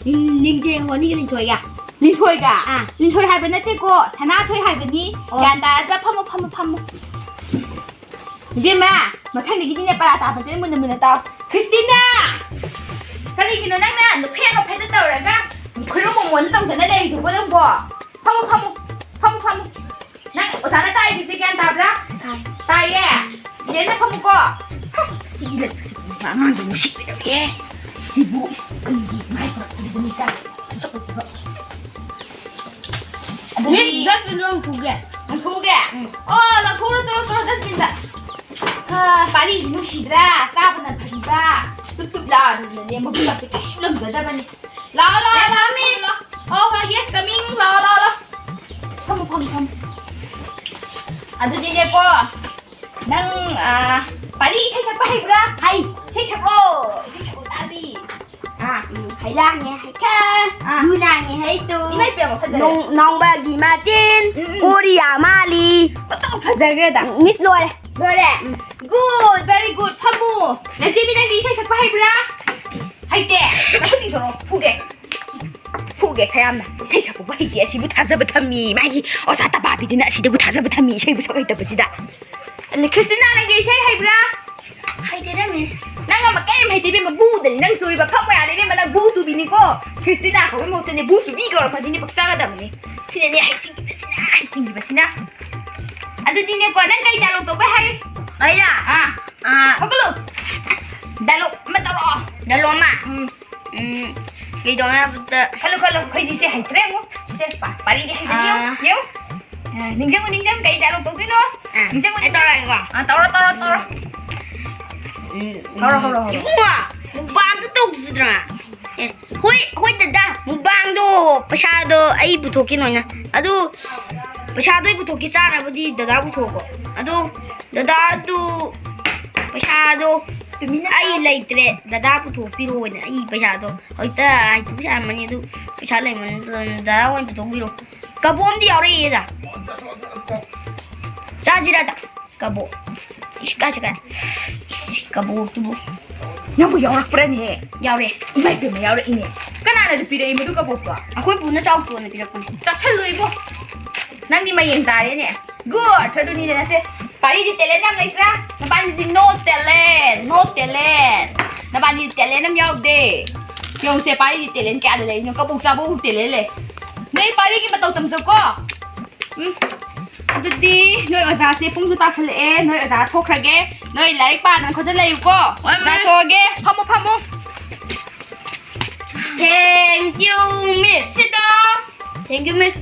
ꯂꯤꯡ-, ꯂꯤꯡꯖꯦꯜ ꯍꯣꯅꯤꯒ ꯂꯤꯟꯊꯣꯏꯒ꯫ ꯂꯤꯟꯊꯣꯏꯒ? ꯑꯥ꯫ ꯂꯤꯟꯊꯣꯏ ꯍꯥꯏꯕ ꯅꯠꯇꯦꯀꯣ, ꯁꯅꯥꯊꯣꯏ ꯍꯥꯏꯕꯅꯤ꯫ ꯑꯣ꯫ ꯒ꯭ꯌꯥꯟ ꯇꯥꯔꯗ꯭ꯔꯥ? ꯐꯝꯃꯨ, ꯐꯝꯃꯨ, ꯐꯝꯃꯨ꯫ ꯏꯕꯦꯝꯃ, ꯃꯊꯪꯗꯒꯤꯗꯤꯅꯦ ꯄꯔꯥ ꯇꯥꯕꯁꯦ ꯃꯨꯟꯅ ꯃꯨꯟꯅ ꯇꯥꯎ꯫ ꯈ꯭ꯔꯤꯁꯇꯤꯅꯥ! ꯀꯔꯤꯒꯤꯅꯣ ꯅꯪꯅ ꯅꯣꯛꯐꯦꯠ ꯅꯣꯛꯐꯦꯠꯇ ꯇꯧꯔꯒ ꯈꯣꯏꯔꯨ ꯃꯣꯃꯣꯟꯗ ꯇꯧꯗꯅ ꯂꯩꯔꯤꯗꯨꯕꯣ ꯅꯪꯕꯣ? ꯐꯝꯃꯨ, ꯐꯝꯃꯨ, ꯐꯝꯃꯨ, ꯐꯝꯃꯨ꯫ ꯅꯪ ꯑꯣꯖꯥꯅ ꯇꯥꯛꯏꯗꯨꯁꯦ ꯒ꯭ꯌꯥꯟ ꯇꯥꯕ꯭ꯔꯥ? ꯇꯥꯏ꯫ ꯇꯥꯏꯌꯦ? ꯌꯦꯟꯅ ꯐꯝꯃꯨꯀꯣ꯫ ꯍ, ꯁꯤꯒꯤ ꯂꯩ-, ꯑꯉꯥꯡꯁꯦ ꯅꯨꯡꯁꯤꯕꯤꯗꯕꯅꯦ꯫ ꯁꯤꯕꯨ, ꯏꯁ, ꯑꯩꯒꯤ ꯃꯥꯏ ꯄꯨꯔꯛꯇ꯭ꯔꯤꯕꯅꯤ ꯀꯥꯏ꯫ ꯁꯛꯄꯁꯤꯕ꯫ ꯑꯗꯨꯗꯤ ꯃꯤꯁ, dustbin ꯂꯧꯊꯣꯛꯀꯦ꯫ ꯂꯪꯊꯣꯛꯎꯒꯦ? ꯎꯝ꯫ ꯑꯣ, ꯂꯪꯊꯣꯛꯎꯔꯣ, ꯆꯠꯂꯣ, ꯆꯠꯂꯣ, dustbin ꯗ꯫ ꯑꯥ, ꯄꯥꯔꯤꯁꯤ ꯅꯨꯡꯁꯤꯗ꯭ꯔꯥ? ꯆꯥꯕꯅ ꯐꯔꯤꯕ꯫ ꯇꯨꯞ ꯇꯨꯞ ꯂꯥꯎꯔꯗꯅꯅꯦ, ꯃꯕꯨꯛꯀꯁꯦ ꯀꯔꯤꯝ ꯂꯝꯖꯗꯕꯅꯤ꯫ ꯂꯥꯛꯑꯣ, ꯂꯥꯛꯑꯣ, ꯂꯥꯛꯑꯣ, ꯂꯥꯛꯑꯣ, ꯃꯤꯁ꯫ ꯂꯥꯛꯑꯣ꯫ ꯑꯣ, ꯍꯣꯏ, yes, coming. ꯂꯥꯛꯑꯣ, ꯂꯥꯛꯑꯣ, ꯂꯥꯛꯑꯣ꯫ ꯐꯝꯃꯨ, ꯐꯝꯃꯨ, ꯐꯝꯃꯨ꯫ ꯑꯗꯨꯗꯤꯅꯦꯀꯣ, ꯅꯪ, ꯑꯥ, ꯄꯥꯔꯤ ꯏꯁꯩ ꯁꯛꯄ ꯍꯩꯕ꯭ꯔꯥ? ꯍꯩ꯫ ꯏꯁꯩ ꯁꯛꯂꯣ꯫ ꯏꯁꯩ ꯁꯛꯂꯣ ꯇꯥꯁꯤ꯫ ꯑꯥ, ꯎꯝ, ꯍꯩ ꯂꯥꯡꯉꯦ ꯍꯩꯈꯥ, ꯑꯥ꯫ ꯂꯨ ꯅꯥꯡꯉꯦ ꯍꯩꯇꯨ, ꯏꯃꯥ ꯏꯄꯦꯝꯃ, ꯐꯖꯔꯦ꯫ ꯅꯣꯡ-, ꯅꯣꯡꯕꯒꯤ ꯃꯆꯤꯟ, ꯎꯝ, ꯎꯝ꯫ ꯀꯣꯔꯤꯌꯥ ꯃꯥꯜꯂꯤ꯫ ꯑꯣꯟꯊꯣꯛ ꯐꯖꯈ꯭ꯔꯦꯗ꯫ ꯃꯤꯁ, ꯂꯣꯏꯔꯦ꯫ ꯂꯣꯏꯔꯦ? ꯎꯝ꯫ Good, very good. ꯐꯝꯃꯨ꯫ ꯅꯆꯦꯃꯤ, ꯅꯪꯗꯤ ꯏꯁꯩ ꯁꯛꯄ ꯍꯩꯕ꯭ꯔꯥ? ꯍꯩꯇꯦ? ꯅꯈꯨꯠ ꯇꯤꯡꯊꯣꯔꯛꯑꯣ, ꯐꯨꯒꯦ꯫ ꯐꯨꯒꯦ ꯈꯔ ꯌꯥꯝꯅ꯫ ꯏꯁꯩ ꯁꯛꯄꯕꯨ ꯍꯩꯇꯦ, ꯑꯁꯤꯕꯨ ꯊꯥꯖꯕ ꯊꯝꯃꯤ꯫ ꯃꯥꯒꯤ ꯑꯣꯖꯥ ꯇꯄꯥꯕꯤꯗꯨꯅ ꯑꯁꯤꯗꯕꯨ ꯊꯥꯖꯕ ꯊꯝꯃꯤ, ꯏꯁꯩꯕꯨ ꯁꯛ ꯍꯩꯇꯕꯁꯤꯗ꯫ ꯑꯗꯨ ꯈ꯭ꯔꯤꯁꯇꯤꯅꯥ, ꯅꯪꯗꯤ ꯏꯁꯩ ꯍꯩꯕ꯭ꯔꯥ? ꯍꯩꯇꯦꯗ, ꯃꯤꯁ꯫ ꯅꯪ ꯑꯃ ꯀꯔꯤꯝ ꯍꯩꯇꯦ, ꯏꯕꯦꯝꯃ, ꯕꯨꯗꯅꯤ ꯅꯪ ꯆꯨꯔꯤꯕ꯫ ꯐꯝꯃꯣ ꯌꯥꯗꯦ, ꯏꯕꯦꯝꯃ, ꯅꯪ ꯕꯨ ꯆꯨꯕꯤꯅꯤꯀꯣ꯫ ꯈ꯭ꯔꯤꯁꯇꯤꯅꯥ ꯀꯧꯕꯩ ꯃꯍꯨꯠꯇꯅꯦ ꯕꯨ ꯆꯨꯕꯤ ꯀꯧꯔꯛꯄꯁꯤꯅꯦ ꯄꯛꯆꯒꯗꯕꯅꯤ꯫ ꯁꯤꯅꯅꯦ ꯍꯩꯁꯤꯡꯈꯤꯕꯁꯤꯅ, ꯍꯩꯁꯤꯡꯈꯤꯕꯁꯤꯅ꯫ ꯑꯗꯨꯗꯤꯅꯦꯀꯣ, ꯅꯪ ꯀꯩ dialogue ꯇꯧꯕ ꯍꯩ? ꯑꯩꯔꯥ? ꯑꯥ꯫ ꯑꯥ꯫ ꯍꯧꯒꯠꯂꯨ꯫ Dialogue ꯑꯃ ꯇꯧꯔꯛꯑꯣ꯫ Dialogue ꯑꯃ? ꯎꯝ꯫ ꯎꯝ, ꯀꯩꯗꯧꯅꯤ ꯍꯥꯏꯕꯗ ꯈꯜꯂꯨ, ꯈꯜꯂꯨ, ꯑꯩꯈꯣꯏꯗꯤ ꯁꯦ ꯍꯩꯇ꯭ꯔꯦ ꯑꯃꯨꯛ꯫ ꯁꯦ, ꯄꯥ-, ꯄꯥꯔꯤꯗꯤ ꯍꯩꯇ꯭ꯔꯦ, ꯌꯦꯡꯉꯨ, ꯑꯥ꯫ ꯌꯦꯡꯉꯨ꯫ ꯑꯥ, ꯅꯤꯡꯁꯤꯡꯉꯨ, ꯅꯤꯡꯁꯤꯡꯉꯨ, ꯀꯩ dialogue ꯇꯧꯗꯣꯏꯅꯣ? ꯑꯥ, ꯅꯤꯡꯁꯤꯡꯉꯨ, ꯑꯩ ꯅꯤꯡꯁꯤꯡꯉꯨ꯫ ꯇꯧꯔꯛꯑꯒꯦꯀꯣ? ꯑꯥ, ꯇꯧꯔꯣ, ꯇꯧꯔꯣ, ꯇꯧꯔꯣ꯫ ꯎꯝ, ꯍꯧꯔꯣ, ꯍꯧꯔꯣ, ꯍꯧꯔꯣ꯫ ꯏꯕꯨꯡꯉꯣ, ꯃꯨꯛꯕꯥꯡ ꯑꯝꯇ ꯇꯧꯁꯤꯗꯅ꯫ ꯑꯦ, ꯍꯣꯏ, ꯍꯣꯏ, ꯗꯗꯥ, ꯃꯨꯛꯕꯥꯡꯗꯣ, ꯄꯩꯁꯥꯗꯣ ꯑꯩ ꯄꯨꯊꯣꯛꯀꯦ ꯅꯣꯏꯅ꯫ ꯑꯗꯨ, ꯄꯩꯁꯥꯗꯣ ꯑꯩ ꯄꯨꯊꯣꯛꯀꯦ, ꯆꯥꯅꯕꯗꯤ ꯗꯗꯥ ꯄꯨꯊꯣꯛꯀꯣ꯫ ꯑꯗꯨ, ꯗꯗꯥꯗꯨ, ꯄꯩꯁꯥꯗꯣ ꯇꯨꯃꯤꯟꯅ ꯑꯩ ꯆꯥꯎ꯫ ꯂꯩꯇ꯭ꯔꯦ, ꯗꯗꯥ ꯄꯨꯊꯣꯛꯄꯤꯔꯛꯑꯣꯅ꯫ ꯑꯩ ꯄꯩꯁꯥꯗꯣ ꯍꯧꯖꯤꯛꯇ ꯍꯥꯏꯗꯣꯛꯄ ꯌꯥꯔꯝꯃꯅꯤ, ꯑꯗꯨ ꯄꯩꯁꯥ ꯂꯩꯃꯟꯗꯗꯅ ꯗꯗꯥ ꯑꯣꯏꯅ ꯄꯨꯊꯣꯛꯄꯤꯔꯣ꯫ ꯀꯕꯣꯛ ꯑꯝꯗꯤ ꯌꯥꯎꯔꯛꯏꯗ꯫ ꯆꯥꯁꯤꯔꯗ? ꯀꯕꯣꯛ꯫ ꯏꯁ, ꯀꯥꯏ ꯆꯠꯈ꯭ꯔꯦ? ꯏꯁ, ꯀꯕꯣꯛꯇꯨꯕꯨ꯫ ꯅꯪꯕꯨ ꯌꯥꯎꯔꯛꯄ꯭ꯔꯅꯦ? ꯌꯥꯎꯔꯦ꯫ ꯏꯃꯥ ꯏꯕꯦꯝꯃ, ꯌꯥꯎꯔꯛꯏꯅꯦ꯫ ꯀꯅꯥꯅ ꯑꯗꯨ ꯄꯤꯔꯛꯏ ꯃꯗꯨ ꯀꯕꯣꯛꯇꯣ? ꯑꯩꯈꯣꯏ ꯄꯨꯅ ꯆꯥꯎ ꯆꯣꯅ ꯄꯤꯔꯛꯄꯅꯦ꯫ ꯆꯥꯁꯜꯂꯨ ꯏꯕꯣ꯫ ꯅꯪꯗꯤ ꯃꯌꯦꯡ ꯇꯥꯔꯦꯅꯦ꯫ Good, ꯑꯗꯨꯅꯤꯅꯦ ꯅꯁꯦ꯫ ꯄꯥꯔꯤꯗꯤ talent ꯌꯥꯝ ꯂꯩꯇ꯭ꯔꯥ? ꯅꯄꯥꯅꯤꯗꯤ no talent, no talent꯫ ꯅꯄꯥꯅꯤꯗꯤ talent ꯑꯃ ꯌꯥꯎꯗꯦ꯫ ꯌꯦꯡꯉꯨꯁꯦ, ꯄꯥꯔꯤꯗꯤ talent ꯀꯌꯥꯗ ꯂꯩꯔꯤꯅꯣ? ꯀꯕꯣꯛ ꯆꯥꯕꯕꯨ talent ꯂꯩ꯫ ꯅꯣꯏ ꯄꯥꯔꯤꯒꯤ ꯃꯇꯧ ꯇꯝꯖꯧꯀꯣ꯫ ꯎꯝ꯫ ꯑꯗꯨꯗꯤ ꯅꯣꯏ ꯑꯣꯖꯥꯁꯦ ꯄꯨꯡꯁꯨ ꯇꯥꯁꯜꯂꯛꯑꯦ, ꯅꯣꯏ ꯑꯣꯖꯥ ꯊꯣꯛꯈ꯭ꯔꯒꯦ꯫ ꯅꯣꯏ ꯂꯥꯏꯔꯤꯛ ꯄꯥꯗꯅ ꯈꯣꯠꯇꯅ ꯂꯩꯌꯨꯀꯣ꯫ ꯍꯣꯏ, ꯃꯦꯝ꯫ ꯑꯣꯖꯥ ꯊꯣꯛꯑꯒꯦ꯫ ꯐꯝꯃꯣ, ꯐꯝꯃꯣ꯫ Thank you, Miss. Sit down. Thank you, Miss.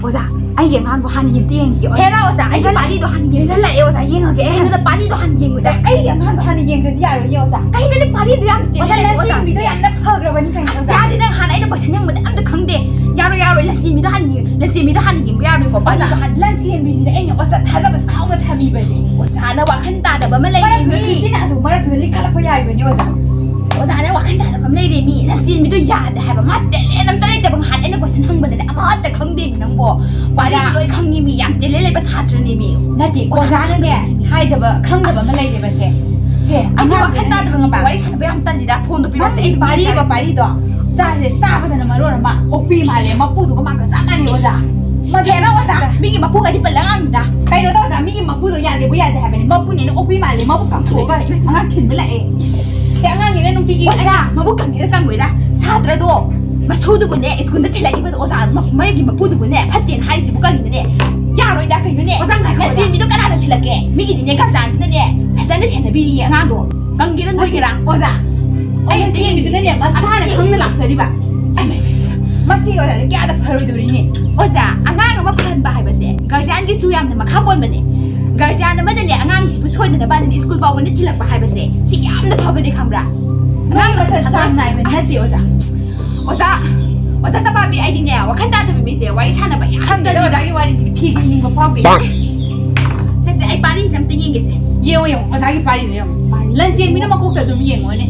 ꯑꯣꯖꯥ, ꯑꯩꯒꯤ ꯑꯉꯥꯡꯗꯣ ꯍꯥꯟꯅ ꯌꯦꯡꯇ ꯌꯦꯡꯈꯤꯒꯦ꯫ ꯍꯦꯔꯥ ꯑꯣꯖꯥ, ꯑꯩꯒꯤ ꯄꯥꯔꯤꯗꯣ ꯍꯥꯟꯅ ꯌꯦꯡꯁꯜꯂꯛꯑꯦ ꯑꯣꯖꯥ, ꯌꯦꯡꯉꯒꯦ꯫ ꯑꯩ ꯍꯥꯟꯅ ꯄꯥꯔꯤꯗꯣ ꯍꯥꯟꯅ ꯌꯦꯡꯉꯨꯗ꯫ ꯑꯩꯒꯤ ꯑꯉꯥꯡꯗꯣ ꯍꯥꯟꯅ ꯌꯦꯡꯗ꯭ꯔꯗꯤ ꯌꯥꯔꯣꯏꯅꯦ ꯑꯣꯖꯥ꯫ ꯀꯩꯅꯣꯅꯦ, ꯄꯥꯔꯤꯗꯣ ꯌꯥꯝ ꯇꯦꯜꯂꯦ ꯑꯣꯖꯥ, ꯑꯣꯖꯥ꯫ ꯂꯟꯆꯦꯟꯕꯤꯗꯣ ꯌꯥꯝꯅ ꯐꯈ꯭ꯔꯕꯅꯤ ꯀꯩꯅꯣ ꯑꯁ, ꯑꯣꯖꯥ꯫ ꯌꯥꯗꯦ, ꯅꯪ ꯍꯥꯟꯅ ꯑꯩꯅ ꯀꯣꯏꯁꯟ ꯍꯪꯕꯗ ꯑꯝꯇ ꯈꯪꯗꯦ꯫ ꯌꯥꯔꯣꯏ, ꯌꯥꯔꯣꯏ, ꯂꯟꯆꯦꯟꯕꯤꯗꯣ ꯍꯥꯟꯅ ꯌꯦꯡ-, ꯂꯟꯆꯦꯟꯕꯤꯗꯣ ꯍꯥꯟꯅ ꯌꯦꯡꯕ ꯌꯥꯔꯣꯏꯀꯣ, ꯄꯥꯔꯤꯗꯣ ꯍꯥꯟꯅ꯫ ꯂꯟꯆꯦꯟꯕꯤꯁꯤꯗ ꯑꯩꯅ ꯑꯣꯖꯥ ꯊꯥꯖꯕ ꯆꯥꯎꯅ ꯊꯝꯃꯤꯕꯅꯦ꯫ ꯑꯣꯖꯥꯅ ꯋꯥꯈꯜ ꯇꯥꯗꯕ ꯑꯃ ꯂꯩꯔꯦ꯫ ꯃꯔꯛꯇꯨꯗ ꯈ꯭ꯔꯤꯁꯇꯤꯅꯥꯁꯨ ꯃꯔꯛꯇꯨꯗ ꯂꯤꯈꯠꯂꯛꯄ ꯌꯥꯔꯤꯕꯅꯤ ꯑꯣꯖꯥ꯫ ꯑꯣꯖꯥꯅ ꯋꯥꯈꯜ ꯇꯥꯗꯕ ꯑꯃ ꯂꯩꯔꯦ ꯃꯤ꯫ ꯂꯟꯆꯦꯟꯕꯤꯗꯣ ꯌꯥꯗꯦ ꯍꯥꯏꯕ꯫ ꯃꯥ ꯇꯦꯂꯦꯟ ꯑꯝꯇ ꯂꯩꯇꯕ, ꯉꯍꯥꯟ ꯑꯩꯅ ꯀꯣꯏꯁꯟ ꯍꯪꯕꯗꯅꯦ ꯑꯃꯠꯇ ꯈꯪꯗꯦ ꯃꯤ ꯅꯪꯕꯣ꯫ ꯄꯥꯔꯤꯗꯤ ꯑꯣꯖꯥ꯫ ꯂꯣꯏ ꯈꯪꯉꯤ ꯃꯤ, ꯌꯥꯝ ꯇꯦꯂꯦꯟ ꯂꯩꯕ ꯁꯥꯇ꯭ꯔꯅꯦ ꯃꯤ꯫ ꯅꯠꯇꯦ, ꯑꯣꯖꯥ ꯑꯣꯖꯥꯅꯅꯦ ꯈꯪꯗꯕ ꯃꯤ꯫ ꯍꯥꯏꯗꯕ, ꯈꯪꯗꯕ ꯑꯃ ꯂꯩꯔꯦꯕ ꯁꯦ꯫ ꯁꯦ, ꯑꯩꯗꯤ ꯑꯉꯥꯡ ꯋꯥꯈꯜ ꯇꯥꯗꯕ ꯈꯪꯉꯕ? ꯃꯤꯁꯦ ꯋꯥꯔꯤ ꯁꯥꯟꯅꯕ ꯌꯥꯝ ꯇꯜꯂꯤꯗ꯫ ꯐꯣꯟꯗꯣ ꯄꯤꯔꯛꯑꯣ꯫ ꯅꯪ ꯑꯩ ꯄꯥꯔꯤꯕ ꯄꯥꯔꯤꯗꯣ ꯆꯥꯁꯦ ꯆꯥꯕꯗꯅ ꯃꯔꯣꯟ ꯑꯃ ꯑꯣꯛꯄꯤ ꯃꯥꯜꯂꯦ, ꯃꯄꯨꯗꯨꯒ ꯃꯥꯒ ꯆꯞ ꯃꯥꯟꯅꯩ ꯑꯣꯖꯥ꯫ ꯃꯗꯨ ꯍꯦꯔꯥ ꯑꯣꯖꯥ, ꯃꯤꯒꯤ ꯃꯄꯨꯒꯗꯤ ꯄꯜꯂ ꯉꯥꯡꯅꯨꯗ꯫ ꯀꯩꯅꯣ ꯇꯧ ꯑꯣꯖꯥ, ꯃꯤꯒꯤ ꯃꯄꯨꯗꯣ ꯌꯥꯗꯦꯕꯨ ꯌꯥꯗꯦ ꯍꯥꯏꯕꯅꯤ꯫ ꯃꯄꯨꯅꯦꯅ ꯑꯣꯛꯄꯤ ꯃꯥꯜꯂꯦ, ꯃꯕꯨꯛ ꯀꯥꯡꯊꯣꯛꯑꯒ ꯑꯉꯥꯡ ꯊꯤꯟꯕ ꯂꯥꯛꯑꯦ꯫ ꯁꯤ ꯑꯉꯥꯡꯅꯤꯅ ꯅꯨꯡꯇꯤꯒꯤ ꯑꯣꯖꯥ, ꯃꯕꯨꯛ ꯀꯪꯒꯦꯔꯥ ꯀꯪꯉꯣꯏꯔꯥ, ꯁꯥꯇ꯭ꯔꯗꯣ ꯃꯁꯨꯗꯨꯕꯨꯅꯦ ꯁ꯭ꯀꯨꯜꯗ ꯊꯤꯜꯂꯛꯏꯕꯗꯣ ꯑꯣꯖꯥ, ꯃ-, ꯃꯣꯏꯒꯤ ꯃꯄꯨꯗꯨꯕꯨꯅꯦ ꯐꯠꯇꯦꯅ ꯍꯥꯏꯔꯤꯁꯤꯕꯨ ꯀꯔꯤꯅꯣꯅꯦ? ꯌꯥꯔꯣꯏꯗ ꯀꯩꯅꯣꯅꯦ? ꯑꯣꯖꯥ, ꯉꯥꯏꯈꯣ ꯑꯣꯖꯥ꯫ ꯂꯟꯆꯦꯟꯕꯤꯗꯣ ꯀꯅꯥꯅ ꯊꯤꯜꯂꯛꯀꯦ? ꯃꯤꯒꯤꯗꯤꯅꯦ ꯒꯥꯔꯖꯤꯌꯥꯟꯗꯨꯅꯅꯦ ꯐꯖꯅ ꯁꯦꯟꯅꯕꯤꯔꯤꯌꯦ ꯑꯉꯥꯡꯗꯣ꯫ ꯀꯪꯒꯦꯔꯥ ꯅꯣꯏꯒꯦꯔꯥ? ꯑꯣꯖꯥ, ꯑꯩ ꯑꯩ ꯂꯟꯆꯦꯟꯕꯤꯗꯨꯅꯅꯦ ꯃꯁꯥꯅ ꯑꯩ ꯈꯪꯅ ꯂꯥꯛꯆꯔꯤꯕ꯫ ꯑꯁ, ꯃꯁꯤ ꯑꯣꯖꯥꯁꯦ ꯀꯌꯥꯗ ꯐꯔꯣꯏꯗꯣꯔꯤꯅꯦ꯫ ꯑꯣꯖꯥ, ꯑꯉꯥꯡ ꯑꯃ ꯐꯍꯟꯕ ꯍꯥꯏꯕꯁꯦ ꯒꯥꯔꯖꯤꯌꯥꯟꯒꯤꯁꯨ ꯌꯥꯝꯅ ꯃꯈꯥ ꯄꯣꯟꯕꯅꯦ꯫ ꯒꯥꯔꯖꯤꯌꯥꯟ ꯑꯃꯗꯅꯦ ꯑꯉꯥꯡꯁꯤꯕꯨ ꯁꯣꯏꯗꯅꯕꯅ ꯁ꯭ꯀꯨꯜ ꯐꯥꯎꯕꯅ ꯊꯤꯜꯂꯛꯄ ꯍꯥꯏꯕꯁꯦ ꯁꯤ ꯌꯥꯝꯅ ꯐꯕꯅꯦ ꯈꯪꯕ꯭ꯔꯥ? ꯑꯉꯥꯡ ꯃꯊꯟ ꯆꯥꯡ ꯅꯥꯏꯕ ꯅꯠꯇꯦ ꯑꯣꯖꯥ꯫ ꯑꯣꯖꯥ, ꯑꯣꯖꯥ ꯇꯄꯥꯕꯤ, ꯑꯩꯗꯤꯅꯦ ꯋꯥꯈꯜ ꯇꯥꯗꯕ ꯃꯤꯁꯦ ꯋꯥꯔꯤ ꯁꯥꯟꯅꯕ ꯌꯥꯝ ꯈꯪꯗꯦꯗ ꯇꯜꯂꯤ꯫ ꯑꯣꯖꯥꯒꯤ ꯋꯥꯔꯤꯁꯤꯗꯤ ꯐꯤꯒ ꯏꯅꯤꯡꯕ ꯐꯥꯎꯗꯦ꯫ ꯁꯦ, ꯁꯦ, ꯑꯩ ꯄꯥꯔꯤꯁꯦ ꯑꯝꯇ ꯌꯦꯡꯒꯦꯁꯦ꯫ ꯌꯦꯡꯉꯣ, ꯌꯦꯡꯉꯣ, ꯑꯣꯖꯥꯒꯤ ꯄꯥꯔꯤꯗꯣ ꯌꯦꯡꯉꯣ꯫ ꯄꯥꯔꯤ-, ꯂꯟꯆꯦꯟꯕꯤꯅ ꯃꯀꯣꯛꯇ ꯑꯗꯨꯝ ꯌꯦꯡꯉꯣꯅꯦ꯫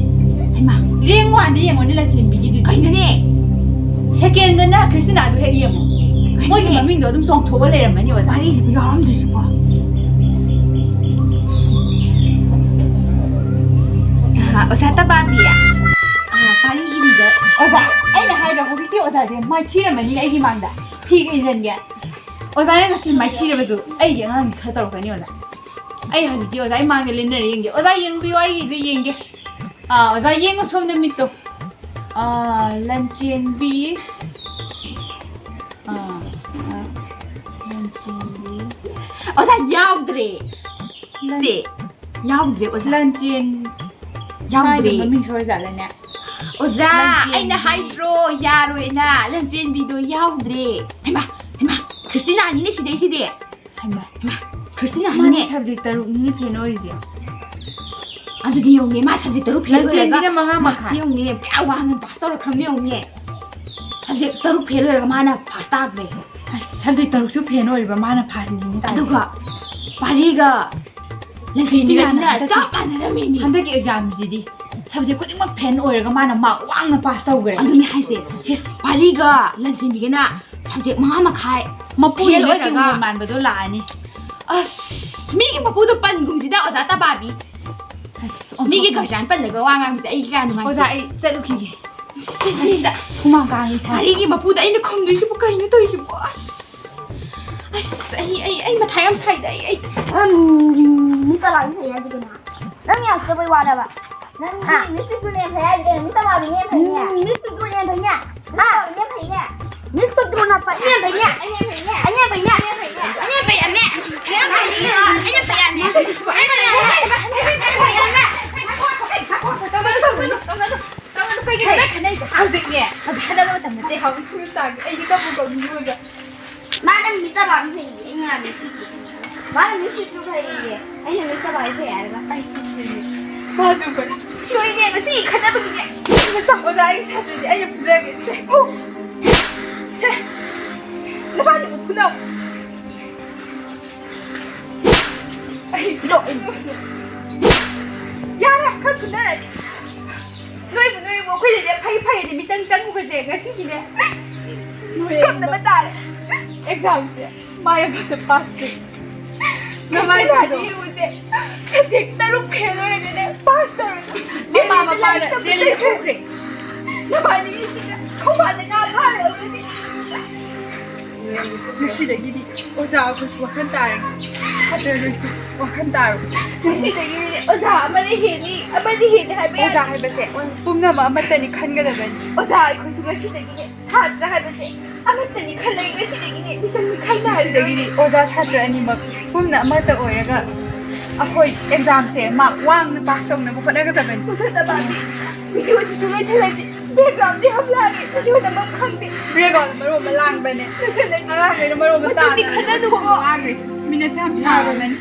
ꯍꯩꯃꯥ꯫ ꯔꯦꯡ ꯋꯥꯟꯗ ꯌꯦꯡꯉꯣꯅꯦ ꯂꯟꯆꯦꯟꯕꯤꯒꯤꯗꯨꯗꯤ꯫ ꯀꯩꯅꯣꯅꯦ? ꯁꯦꯀꯦꯟꯗꯅ ꯀ꯭ꯔꯤꯁꯇꯤꯅꯥꯗꯨ ꯍꯦꯛ ꯌꯦꯡꯉꯣ꯫ ꯀꯩꯅꯣꯅꯦ? ꯃꯣꯏꯒꯤ ꯃꯃꯤꯡꯗꯣ ꯑꯗꯨꯝ ꯆꯣꯡꯊꯣꯛꯑ ꯂꯩꯔꯝꯃꯅꯤ ꯑꯣꯖꯥ꯫ ꯄꯥꯔꯤꯁꯤꯕꯨ ꯌꯥꯎꯔꯝꯗ꯭ꯔꯤꯁꯤꯕꯣ? ꯑꯥ, ꯑꯣꯖꯥ ꯇꯄꯥꯕꯤ꯫ ꯑꯥ, ꯄꯥꯔꯤ ꯏꯕꯤꯗ꯫ ꯑꯣꯖꯥ, ꯑꯩꯅ ꯍꯥꯏꯗ꯭ꯔꯣ ꯍꯧꯖꯤꯛꯇꯤ ꯑꯣꯖꯥꯁꯦ ꯃꯥꯏꯊꯤꯔꯝꯃꯅꯤ ꯑꯩꯒꯤ ꯃꯥꯡꯗ꯫ ꯐꯤꯒ ꯏꯟꯖꯟꯒꯦ꯫ ꯑꯣꯖꯥꯅ ꯉꯁꯤ ꯃꯥꯏꯊꯤꯔꯕꯁꯨ ꯑꯩꯒꯤ ꯑꯉꯥꯡꯗꯤ ꯈꯔ ꯇꯧꯔꯛꯀꯅꯤ ꯑꯣꯖꯥ꯫ ꯑꯩ ꯍꯧꯖꯤꯛꯇꯤ ꯑꯣꯖꯥ ꯏꯃꯥꯡꯗ ꯂꯦꯟꯅꯔ ꯌꯦꯡꯒꯦ꯫ ꯑꯣꯖꯥ ꯌꯦꯡꯕꯤꯌꯨ ꯑꯩꯒꯤꯗꯨ ꯌꯦꯡꯒꯦ꯫ ꯑꯥ, ꯑꯣꯖꯥ ꯌꯦꯡꯉꯨ ꯁꯣꯝꯗ ꯃꯤꯠꯇꯣ꯫ ꯑꯥ, ꯂꯟꯆꯦꯟꯕꯤ꯫ ꯑꯥ, ꯑꯥ, ꯂꯟꯆꯦꯟꯕꯤ꯫ ꯑꯣꯖꯥ ꯌꯥꯎꯗ꯭ꯔꯦ꯫ ꯂꯟ-, ꯁꯦ, ꯌꯥꯎꯗ꯭ꯔꯦ ꯑꯣꯖꯥ꯫ ꯂꯟꯆꯦꯟ-, ꯌꯥꯎꯗ꯭ꯔꯦ꯫ ꯃꯥꯒꯤ ꯃꯃꯤꯡ ꯁꯣꯏꯖꯥꯠꯂꯅꯦ? ꯑꯣꯖꯥ, ꯂꯟꯆꯦꯟꯕꯤ꯫ ꯑꯩꯅ ꯍꯥꯏꯗ꯭ꯔꯣ, ꯌꯥꯔꯣꯏꯅ꯫ ꯂꯟꯆꯦꯟꯕꯤꯗꯣ ꯌꯥꯎꯗ꯭ꯔꯦ꯫ ꯍꯩꯃꯥ, ꯍꯩꯃꯥ, ꯈ꯭ꯔꯤꯁꯇꯤꯅꯥꯅꯤꯅꯦ ꯁꯤꯗꯩꯁꯤꯗꯤ꯫ ꯍꯩꯃꯥ, ꯍꯩꯃꯥ, ꯈ꯭ꯔꯤꯁꯇꯤꯅꯥꯅꯤꯅꯦ꯫ ꯃꯥꯅꯦ, subject ꯇꯔꯨꯛꯅꯤ fail ꯑꯣꯏꯔꯤꯁꯦ꯫ ꯑꯗꯨꯗꯤ ꯌꯦꯡꯉꯨꯅꯦ, ꯃꯥ subject ꯇꯔꯨꯛ fail ꯑꯣꯏꯔꯒ ꯂꯟꯆꯦꯟꯕꯤꯅ ꯃꯉꯥ ꯃꯥꯔꯛꯁꯦ ꯃꯈꯥꯏ꯫ ꯌꯦꯡꯉꯨꯅꯦ, ꯄꯨꯔꯥ ꯋꯥꯡꯅ pass ꯇꯧꯔꯛꯈ꯭ꯔꯕꯅꯦ ꯌꯦꯡꯉꯨꯅꯦ꯫ Subject ꯇꯔꯨꯛ fail ꯑꯣꯏꯔꯒ ꯃꯥꯅ pass ꯇꯥꯈ꯭ꯔꯦ꯫ ꯑꯁ, subject ꯇꯔꯨꯛꯁꯨ fail ꯑꯣꯏꯔꯤꯕ ꯃꯥꯅ ꯐꯥꯔꯤꯅꯤ ꯇꯥꯏꯁꯦ꯫ ꯑꯗꯨꯒ ꯄꯥꯔꯤꯒ ꯂꯟꯆꯦꯟꯕꯤꯒꯁꯤꯅ ꯈ꯭ꯔꯤꯁꯇꯤꯅꯥꯅ ꯆꯞ ꯃꯥꯟꯅꯔꯝꯃꯤꯅꯤ꯫ ꯍꯟꯗꯛꯀꯤ examꯁꯤꯗꯤ subject ꯈꯨꯗꯤꯡꯃꯛ fail ꯑꯣꯏꯔꯒ ꯃꯥꯅ mark ꯋꯥꯡꯅ pass ꯇꯧꯈ꯭ꯔꯦ꯫ ꯑꯗꯨꯅꯤ ꯍꯥꯏꯁꯦ꯫ ꯏꯁ, ꯄꯥꯔꯤꯒ ꯂꯟꯆꯦꯟꯕꯤꯒꯅ subject ꯃꯉꯥ ꯃꯈꯥꯏ ꯃꯄꯨꯅꯤꯅ fail ꯑꯣꯏꯔꯒ ꯇꯤꯡꯉꯨ ꯃꯥꯟꯕꯗꯣ ꯂꯥꯛꯑꯅꯤ꯫ ꯑꯁ, ꯃꯤꯒꯤ ꯃꯄꯨꯗꯣ ꯄꯟꯒꯨꯝꯁꯤꯗ, ꯑꯣꯖꯥ ꯇꯕꯥꯕꯤ꯫ ꯑꯁ, ꯃꯤꯒꯤ ꯑꯣꯟꯊꯣꯛꯄ꯫ Guardian ꯄꯜꯂꯒ ꯋꯥ ꯉꯥꯡꯕꯁꯦ ꯑꯩ ꯀꯌꯥ ꯅꯨꯡꯉꯥꯏꯇꯦ꯫ ꯑꯣꯖꯥ, ꯑꯩ ꯆꯠꯂꯨꯈꯤꯒꯦ꯫ ꯑꯁ, ꯍꯨꯃꯥꯡ ꯀꯥꯡꯉꯤ ꯏꯁꯥꯁꯦ꯫ ꯄꯥꯔꯤꯒꯤ ꯃꯄꯨꯗ ꯑꯩꯅ ꯈꯨꯝꯗꯣꯏꯁꯤꯕꯨ ꯀꯩꯅꯣ ꯇꯧꯔꯤꯁꯤꯕꯨ? ꯑꯁ, ꯑꯁ, ꯑꯩ, ꯑꯩ, ꯑꯩ ꯃꯊꯥ ꯌꯥꯝ ꯁꯥꯏꯗ, ꯑꯩ, ꯑꯩ꯫ ꯎꯝ, ꯃꯤ ꯀꯅꯥꯒꯤ ꯐꯩ ꯍꯥꯏꯁꯦ ꯀꯩꯅꯣ? ꯅꯪ ꯌꯥꯝ ꯐꯠꯇꯕꯩ ꯋꯥꯅꯦꯕ꯫ ꯅꯪ ꯍꯥ? ꯃꯤ ꯃꯤꯁ ꯄꯤꯛꯇ꯭ꯔꯨꯅ ꯍꯦꯟ ꯐꯩ ꯍꯥꯏꯁꯦ ꯀꯩꯅꯣ? ꯃꯤ ꯇꯃꯥꯕꯤꯅ ꯍꯦꯟ ꯐꯩꯅꯦ꯫ ꯎꯝ, ꯃꯤꯁ ꯄꯤꯛꯇ꯭ꯔꯨꯅ ꯍꯦꯟ ꯐꯩꯅꯦ꯫ ꯍꯥ? ꯃꯤꯁ ꯄꯤꯛꯇ꯭ꯔꯨꯅ ꯍꯦꯟ ꯐꯩꯅꯦ꯫ ꯃꯤꯁ ꯄꯤꯛꯇ꯭ꯔꯨꯅ ꯐꯩ-, ꯍꯦꯟ ꯐꯩꯅꯦ꯫ ꯑꯩꯅ ꯍꯦꯟ ꯐꯩꯅꯦ꯫ ꯑꯩꯅ ꯍꯦꯟ ꯐꯩꯅꯦ꯫ ꯑꯩꯅ ꯍꯦꯟ ꯐꯩꯅꯦ꯫ ꯑꯩꯅ ꯐꯩꯅꯦ꯫ ꯑꯩꯅ ꯐꯩꯅꯦ꯫ ꯍꯧꯖꯤꯛꯅꯦ꯫ ꯍꯧꯖꯤꯛ ꯈꯠꯅꯕ ꯃꯇꯝ ꯅꯠꯇꯦ꯫ ꯍꯧꯖꯤꯛ ꯐꯨꯔꯤꯠ ꯆꯥꯒꯦ꯫ ꯑꯩꯗꯤ ꯀꯞꯄꯨ ꯀꯞꯅꯤꯡꯉꯤ ꯑꯣꯏꯕ꯫ ꯃꯥꯅ ꯃꯤꯁ ꯇꯕꯥꯕꯤ ꯐꯩꯌꯦ, ꯑꯩꯅ ꯃꯤꯁ ꯄꯤꯛꯇ꯭ꯔꯨ꯫ ꯃꯥꯅ ꯃꯤꯁ ꯄꯤꯛꯇ꯭ꯔꯨ ꯐꯩꯌꯦ, ꯑꯩꯅ ꯃꯤꯁ ꯇꯕꯥꯕꯤ ꯐꯩ ꯍꯥꯏꯔꯒ꯫ ꯑꯩ ꯁꯤ ꯐꯩꯌꯦ꯫ ꯃꯥꯁꯨ ꯐꯩ꯫ ꯅꯣꯏꯅꯦ ꯉꯁꯤ ꯈꯠꯅꯕꯒꯤꯅꯦ꯫ ꯑꯣꯖꯥ, ꯑꯩꯒꯤ ꯁꯥꯇ꯭ꯔꯗꯤ ꯑꯩꯅ ꯐꯨꯖꯔꯒꯦ꯫ ꯁꯦ, ꯍꯨ꯫ ꯁꯦ꯫ ꯅꯕꯥꯅꯤꯕꯨ ꯐꯨꯅꯧ꯫ ꯑꯩ ꯂꯣꯏ꯫ ꯌꯥꯔꯦ, ꯈꯔ ꯐꯨꯅꯔꯗꯤ꯫ ꯅꯣꯏꯕꯨ, ꯅꯣꯏꯕꯨ ꯑꯩꯈꯣꯏꯗꯗꯤ ꯐꯩ ꯐꯩꯗꯤ ꯃꯤꯆꯪ ꯆꯪꯉꯨꯕꯁꯦ ꯉꯁꯤꯒꯤꯅꯦ꯫ ꯅꯣꯏ ꯀꯞꯅꯕ ꯇꯥꯔꯦ꯫ Examꯁꯦ ꯃꯥꯏ ꯑꯃꯗ pass ꯇꯧ꯫ ꯅꯃꯥꯏ ꯈ꯭ꯔꯤꯁꯇꯤꯅꯥꯗꯣ꯫ ꯊꯥꯗꯤ ꯌꯦꯡꯉꯨꯁꯦ꯫ Subject ꯇꯔꯨꯛ fail ꯑꯣꯏꯔꯒꯅꯦ, pass ꯇꯧꯔꯦ꯫ ꯃꯃꯥ ꯃꯄꯥꯅ ꯗꯦꯜꯂꯤꯗ ꯂꯥꯏꯔꯤꯛ ꯇꯝꯕ ꯄꯨꯈ꯭ꯔꯦ꯫ ꯅꯕꯥꯅꯤꯁꯤꯅ ꯈꯣꯡꯕꯥꯟꯗ ꯉꯥ ꯐꯥꯔꯦ ꯑꯗꯨꯗꯤ꯫ ꯉꯁꯤꯗꯒꯤꯗꯤ ꯑꯣꯖꯥ ꯑꯩꯈꯣꯏꯁꯨ ꯋꯥꯈꯜ ꯇꯥꯔꯒꯦ꯫ ꯁꯥꯇ꯭ꯔ ꯅꯣꯏꯁꯨ ꯋꯥꯈꯜ ꯇꯥꯔꯣ꯫ ꯉꯁꯤꯗꯒꯤꯗꯤ ꯑꯣꯖꯥ ꯑꯃꯅ ꯍꯦꯜꯂꯤ, ꯑꯃꯅ ꯍꯦꯜꯂꯤ ꯍꯥꯏꯕ ꯌꯥꯗꯦ꯫ ꯑꯣꯖꯥ ꯍꯥꯏꯕꯁꯦ ꯄꯨꯝꯅꯃꯛ ꯑꯃꯠꯇꯅꯤ ꯈꯟꯒꯗꯕꯅꯤ꯫ ꯑꯣꯖꯥ ꯑꯩꯈꯣꯏꯁꯨ ꯉꯁꯤꯗꯒꯤꯅꯦ ꯁꯥꯇ꯭ꯔ ꯍꯥꯏꯕꯁꯦ ꯑꯃꯠꯇꯅꯤ ꯈꯜꯂꯒ ꯉꯁꯤꯗꯒꯤꯅꯦ ꯃꯤꯆꯪ ꯃꯤꯈꯥꯏ ꯅꯥꯏꯔꯔꯣꯏ꯫ ꯉꯁꯤꯗꯒꯤꯗꯤ ꯑꯣꯖꯥ ꯁꯥꯇ꯭ꯔ ꯑꯅꯤꯃꯛ ꯄꯨꯝꯅ ꯑꯃꯠꯇ ꯑꯣꯏꯔꯒ ꯑꯩꯈꯣꯏ ꯑꯦꯛꯖꯥꯝꯁꯦ ꯃꯥꯔꯛ ꯋꯥꯡꯅ ꯄꯥꯁ ꯇꯧꯅꯕ ꯍꯣꯠꯅꯒꯗꯕꯅꯤ꯫ ꯃꯨꯊꯠꯅꯕ ꯚꯤꯗꯤꯑꯣꯁꯤꯁꯨ ꯂꯣꯏꯁꯤꯜꯂꯁꯤ꯫ ꯕꯦꯛꯒ꯭ꯔꯥꯎꯟꯗꯤ ꯍꯞꯂꯥꯒꯤ ꯚꯤꯗꯤꯑꯣꯅ ꯃꯔꯣꯟ ꯑꯃ ꯂꯥꯡꯕꯅꯦ꯫ ꯂꯣꯏꯁꯤꯜꯂꯁꯤ꯫ ꯑꯉꯥꯡꯈꯩꯅ ꯃꯔꯣꯟ ꯑꯃ ꯃꯇꯨꯡꯗꯤ ꯇꯥꯗꯅ ꯈꯠꯅꯅꯨꯀꯣ꯫ ꯊꯣꯡ ꯂꯥꯡꯈ꯭ꯔꯦ꯫ ꯃꯤꯅꯠꯁꯨ ꯌꯥꯝ ꯁꯥꯔꯝꯃꯅꯤ꯫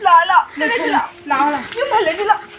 ꯂꯥꯛꯑꯣ, ꯂꯥꯛꯑꯣ꯫ ꯆꯠꯂꯁꯤ, ꯂꯥꯛꯑꯣ꯫ ꯂꯥꯛꯑꯣ, ꯂꯥꯛꯑꯣ꯫ ꯌꯨꯝ ꯍꯜꯂꯁꯤ, ꯂꯥꯛꯑꯣ꯫